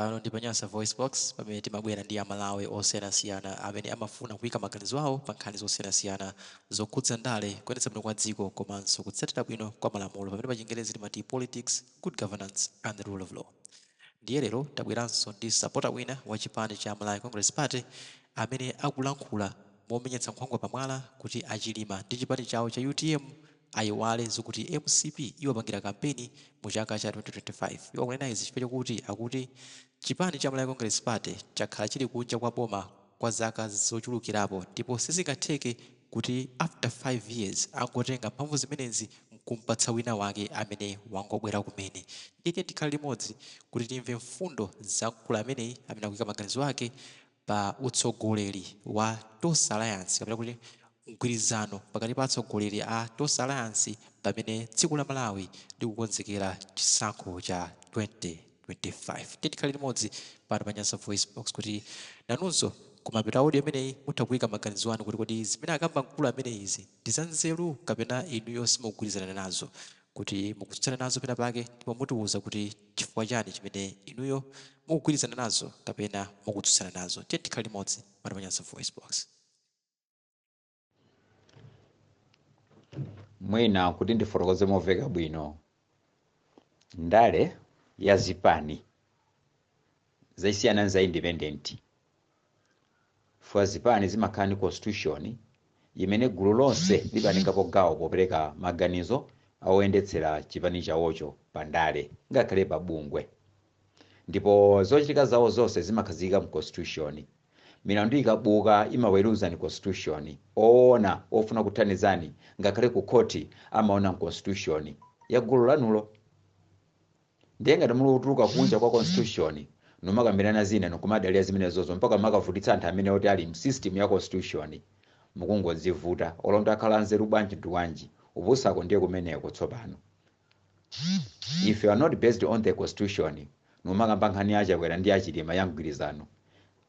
Pano ndi pa Nyasa VoiceBox, pamene timabwera ndi Amalawi osiyanasiyana amene amafuna kuyika maganizo awo pa nkhani zosiyanasiyana zokhudza ndale, kuyendetsa bwino kwa dziko komanso kutsatira bwino kwa malamulo, pamene pa Chingerezi timati politics, good governance and the rule of law. Ndiye lero tabweranso ndi supporter wina wa chipani cha Malawi Congress Party amene akulankhula momenyetsa nkhwangwa pamwala kuti a Chilima ndi chipani chawo cha utm ayiwale zokuti mcp iwapangira kampeni mu chaka cha 2025. Iwo akunena izi chifukwa chokuti akuti chipani cha Malawi Congress Party chakhala chili kunja kwa boma kwa zaka zochulukirapo ndipo sizingatheke kuti after 5 years angotenga mphamvu zimenezi nkumpatsa wina wake amene wangobwera kumene. Ndiye tiyeni tikhale limodzi kuti timve mfundo za mkulu ameneyi amene akuyika maganizo ake pa utsogoleri wa Tonse Alliance kapena kuti mgwirizano pakati pa atsogoleri a Tonse Alliance pamene dziko la Malawi likukonzekera chisankho cha 2025. Tiyeni tikhale limodzi pano pa Nyasa VoiceBox kuti nanunso kumapeto a audio imeneyi mutha kuika maganizo anu kuti kodi zimene akamba mkulu ameneyi izi ndi zanzeru kapena inuyo simukugwirizana nazo, kuti mukutsutsana nazo pena pake, ndipo mutiuza kuti chifukwa chani chimene inuyo mukugwirizana nazo kapena mukutsutsana nazo. Tiyeni tikhale limodzi pano pa Nyasa VoiceBox. Mwina kuti ndifotokoze momveka bwino, ndale ya zipani zasiyana za independent, chifukwa zipani zimakhala ndi constitution imene gulu lonse limatengapo gawo popereka maganizo awoyendetsera chipani chawocho pa ndale ngakhale pa bungwe, ndipo zochitika zawo zonse zimakhazikika mu constitution. Milandu ikabuka imaweruza ni constitution. Oona ofuna kuthandizani ngakhale ku khoti amaona constitution ya gulu lanulo. Ndiye ngati muli kutuluka kunja kwa constitution numakambirana zina nikumadalira zimenezozo mpaka makavutitsa anthu amene oti ali msystem ya constitution, mukungodzivuta. Olo mutakhala anzeru bwanji ndi wanji, upusako ndiye kumeneko. Tsopano if you are not based on the constitution, numakamba nkhani ya Chakwera ndi achilima ya mgwirizano,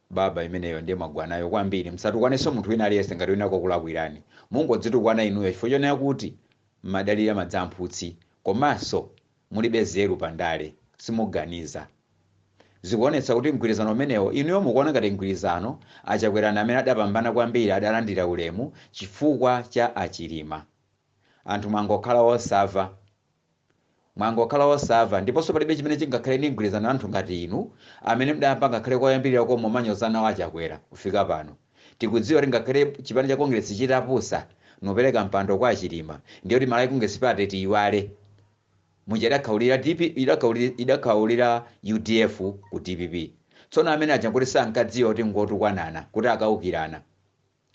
baba, imeneyo ndiye mwagwanayo kwambiri. Msatukwanenso munthu wina aliyense ngati wina kokulakwirani, mungodzitukwana inuyo, chifukwa chonena kuti mmadalira madzamphutsi komanso mulibe zeru pandale, simuganiza. Zikuonetsa kuti mgwirizano umenewo inuyo mukuona ngati mgwirizano, Achakwerani amene adapambana kwambiri, adalandira ulemu chifukwa cha Achilima. Anthu mwangokhala osava, mwangokhala osava, ndiponso palibe chimene chingakhale ndi mgwirizano. Anthu ngati inu amene mudayamba ngakhale koyambirira komwe manyozana Achakwera kufika pano, tikudziwa kuti ngakhale chipani cha Congress chitapusa nupereka mpando kwa Achilima, ndiye kuti Malawi Congress Party tiyiwale muja idakhaulira DP, idakhaulira UDF ku DPP. Tsono amene aja kuti sankadziwa kuti ngotukwanana, kuti akaukirana,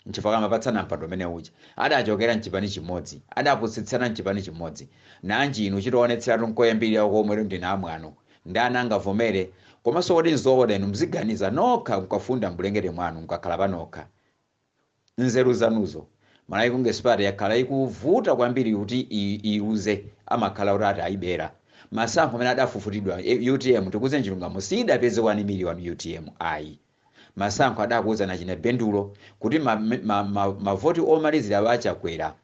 nchifukwa amapatsana mpando umene uja. Adachokera mchipani chimodzi, adapusitsana mchipani chimodzi. Nanji inu chitoonetseratu nkoyambirira komwe ndina amwano, ndani angavomere? Komanso kodi nzoona? Inu mziganiza nokha, mukafunda mbulengete mwanu, mukakhala panokha, nzeru zanuzo. Malawi Congress Party yakhala ikuvuta kwambiri kuti iluze, amakhala kuti ati ayibera. Masankho amene adafufutidwa, UTM, tikuze chilungamo, sidapeze 1 million UTM ayi. Masankho adakuwuzana china bendulo kuti mavoti omalizira Achakwera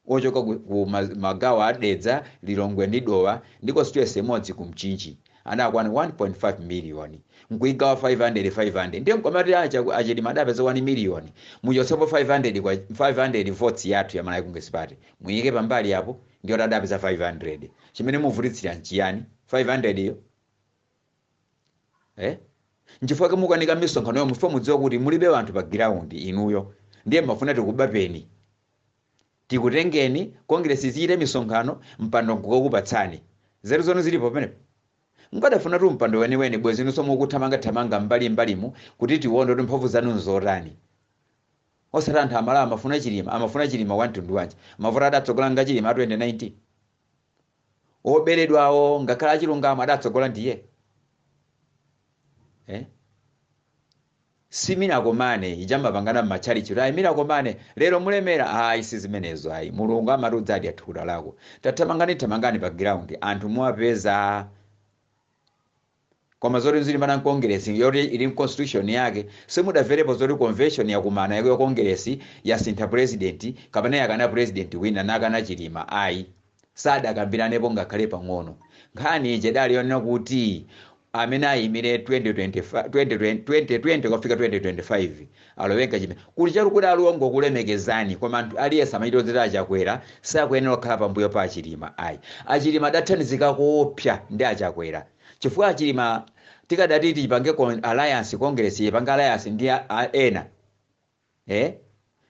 ochoka ku magawo a Dedza, Lilongwe ndi Dowa ndi constituency imodzi ku Mchinji adakwana 1.5 million, nkuigawa 500 500. Ndiye nkomati Achilima adapeza 1 million, muchotsepo 500 kwa 500 votes yathu ya Malawi Congress Party, muyike pambali apo, ndiyo adapeza 500. Chimene muvutitsira nchiyani 500 iyo, eh? Nchifukwa mukanika misonkhano yomwe mufuna, mudziwa kuti mulibe anthu pa ground inuyo. Ndiye mafuna tikubapeni, tikutengeni, Congress izichite misonkhano, mpando nkukakupatsani. Zeru zanu zilipo pamenepo? Mukadafuna tu mpando weniweni, bwezi inunso mukuthamangathamanga mbalimbalimu kuti tione kuti mphamvu zanu nzotani, osati anthu amalawi amafuna Chilima. Amafuna Chilima wa mtundu wanji? Mavuto adatsogola nga Chilima a 2019 oberedwawo, ngakhale achilungamo adatsogola ndiye, eh? Si miracle money ijamapangana m'matchalichi kuti ayi, miracle money, lero mulemera, ayi, si zimenezo ayi. Mulungu amati udzadya thukuta lako. Tathamangani, thamangani pa ground, anthu muwapeza. Koma zoti zilimbana Congress yoti ili constitution yake, simudamverepo zoti convention yakumana ya Congress yasintha president kapena yakana president wina nakana Chilima, ayi, sadakambiranepo ngakhale pang'ono. Nkhani ije idali yonena kuti Amene ayimire 2025, 2020, 2020 kufika 2025, alowenga chimene kuli chalu kuti aluwa ngokulemekezani. Koma anthu aliyense amachita kuti Achakwera sakuyenera kukhala pambuyo pa Achilima ayi. Achilima adathandizika koopsa ndi Achakwera, chifukwa Achilima tikadati tipange alliance, Congress ipange alliance ndi ena,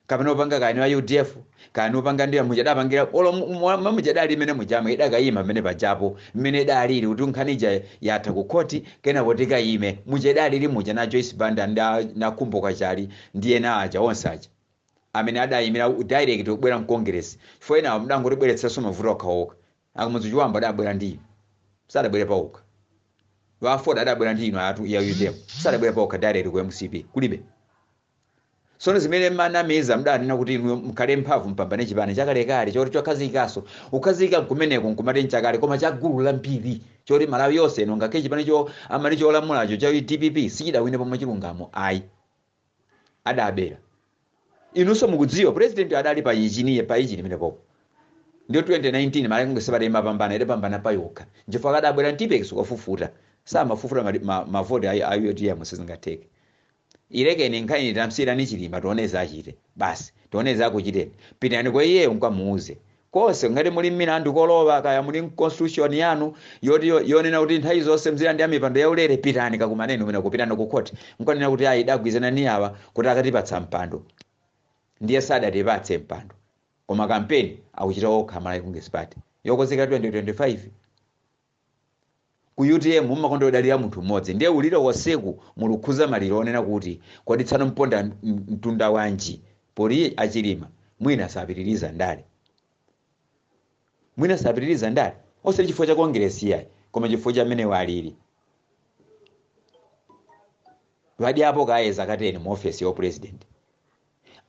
kapena upanga kani wa UDF, kani upanga ndiye mujadapangira olo mujadali imene mujamwe idakayima pamene pajapo mmene idalili kuti nkhanija yatha ku khoti, kenako tikayime mujadalili muja na Joyce Banda na Khumbo Kachali ndi ena aja onse aja amene adayimira direct kubwera mCongress, chifukwa ena mudangotibweretsanso mavuto okhaokha. Akamudzi Chiwamba adabwera ndi inu, sadabwere paokha. Wa Ford adabwera ndi inu atu ya UTM, sadabwere paokha direct ku MCP kulibe. Sono zimene manamiza mdanena kuti inu mkhale mphamvu mpambane chipani chakalekale choti chokhazikaso ukhazika kumeneko nkumati nchakale, koma cha gulu lambiri choti Malawi yonse ino, ngakhale chipani cho amati cholamulacho cha DPP sichidawine pomwe chilungamo ayi, adabera. Inunso mukudziwa president adali pa ichiniye pa ichini imene popo ndiyo 2019 Malawi Congress Party imapambana, idapambana pa yokha nchifukwa kadabwera Tipex kufufuta, samafufuta mavoti a UTM, sizingatheke. Ilekeni nkhani, tamsiyirani Chilima, tione achite basi, tione akuchiteni. Pitani kwa iyeyo nkamuuze konse ngati muli mmilandu kolowa, kaya muli constitution yanu yoti yonena kuti nthawi zonse mzira ndi amipando yaulere, pitani kakumaneni umene kupitani ku court nkanena kuti ayi, idagwizana ni awa kuti akatipatsa mpando, ndiye sadatipatse mpando. Koma kampeni akuchita okha Malawi Congress Party yokonzeka 2025. Ku UTM mumakonda kudalira munthu mmodzi, ndiye uliro wonseku mulukhuza maliro onena kuti kodi tsano mponda mtunda wanji poti Achilima mwina sapitiriza ndale, mwina sapitiriza ndale, osati chifukwa cha Congress yayi, koma chifukwa cha mmene walili vadyapo kaye zaka 10 mu ofesi ya president.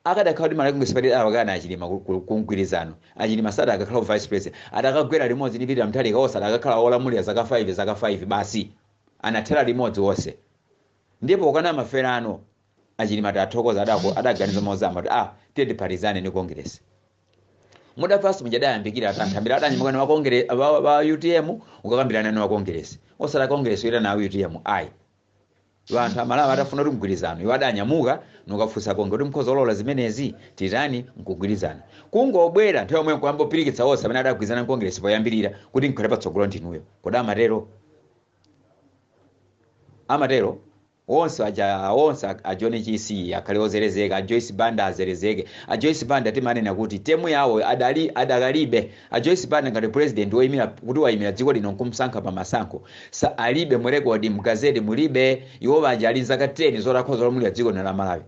Akadakhala kuti Malawi Congress Party awakana Achilima ku mgwirizano, Achilima sadakakhala vice president, adakagwera limodzi ndi Peter Mutharika onse, adakakhala olamulira zaka 5, zaka 5 basi, anathera limodzi onse. Ndipo ukana maferano Achilima tathokoza, adaganiza mozama kuti ah, tiye tiphatizane ndi Congress. Mudafanso mujadayambikira atanthambira adanyamuka wa Congress wa UTM ukakambirana ni wa Congress, osati Congress ita na UTM ayi. Vanthu Amalawi atafuna kuti mgwirizano, iwo adanyamuka nukafunsa Congress kuti mkhoza olola zimenezi, titani nkugwirizana. Kungobwera nthawi yomwe nkuyambopirikitsa onse amene adagwirizana Congress poyambirira kuti nkhale patsogolo ndinuyo. Kodi amatero? Amatero onse aja onse a John Chisi akhale ozerezeka, a Joyce Banda azerezeke. A Joyce Banda timanena kuti term yawo adali adakalibe. A Joyce Banda ngati president woyimira kuti wayimira dziko lino nkumsankha pa masankho, sa alibe mu record, mgazeti mulibe. Iwo baja ali zaka 10 zotakhoza olamulira dziko lino la Malawi,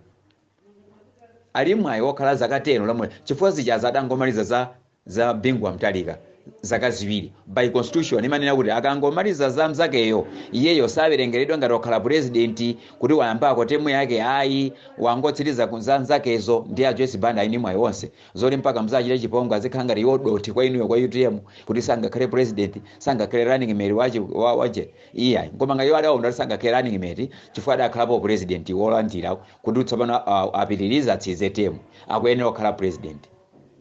ali mwayi wokhala zaka 10 olamulira, chifukwa zija zadangomaliza za Bingu wa Mutharika zaka 2. By constitution imanena kuti akangomaliza za mzakeyo, iyeyo sawerengeredwa ngati wakhala president kuti wayambako term yake ayi, wangotsiriza za mzakezo. Ndi a Joyce Banda aini mwayi wonse zoti mpaka mzachita chipongwe, azikhala ngati iwo dothi kwa inuyo kwa UTM kuti sangakhale president, sangakhale running mate wache wache iyayi. Koma ngati iwo adaona kuti sangakhale running mate chifukwa adakhalapo president wolandira, kuti tsopano apitiriza atsize term, akuyenera kukhala president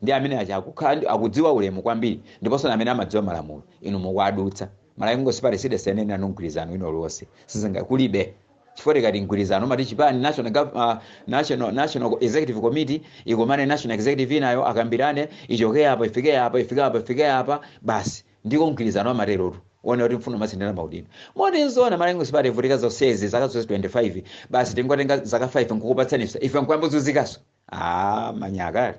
ndi amene aja akukhala akudziwa ulemu kwambiri ndiponso amene amadziwa malamulo. Inu mukuadutsa. Malawi Congress Party sidasenene nanu mgwirizano wina uliwonse, sizinga kulibe, chifukwa tikati mgwirizano mati chipani national executive committee ikumane national executive inayo, akambirane, ichoke apa, ifike apa, ifike apa, ifike apa, basi, ndiko mgwirizano amaterotu. One kuti mfuno masindana maudindo moti nzona Malawi Congress Party ivutika zonsezi zaka zonse 25, basi tingotenga zaka 5 nkukupatsani ife nkuyambozunzikaso. Ah, manyaka.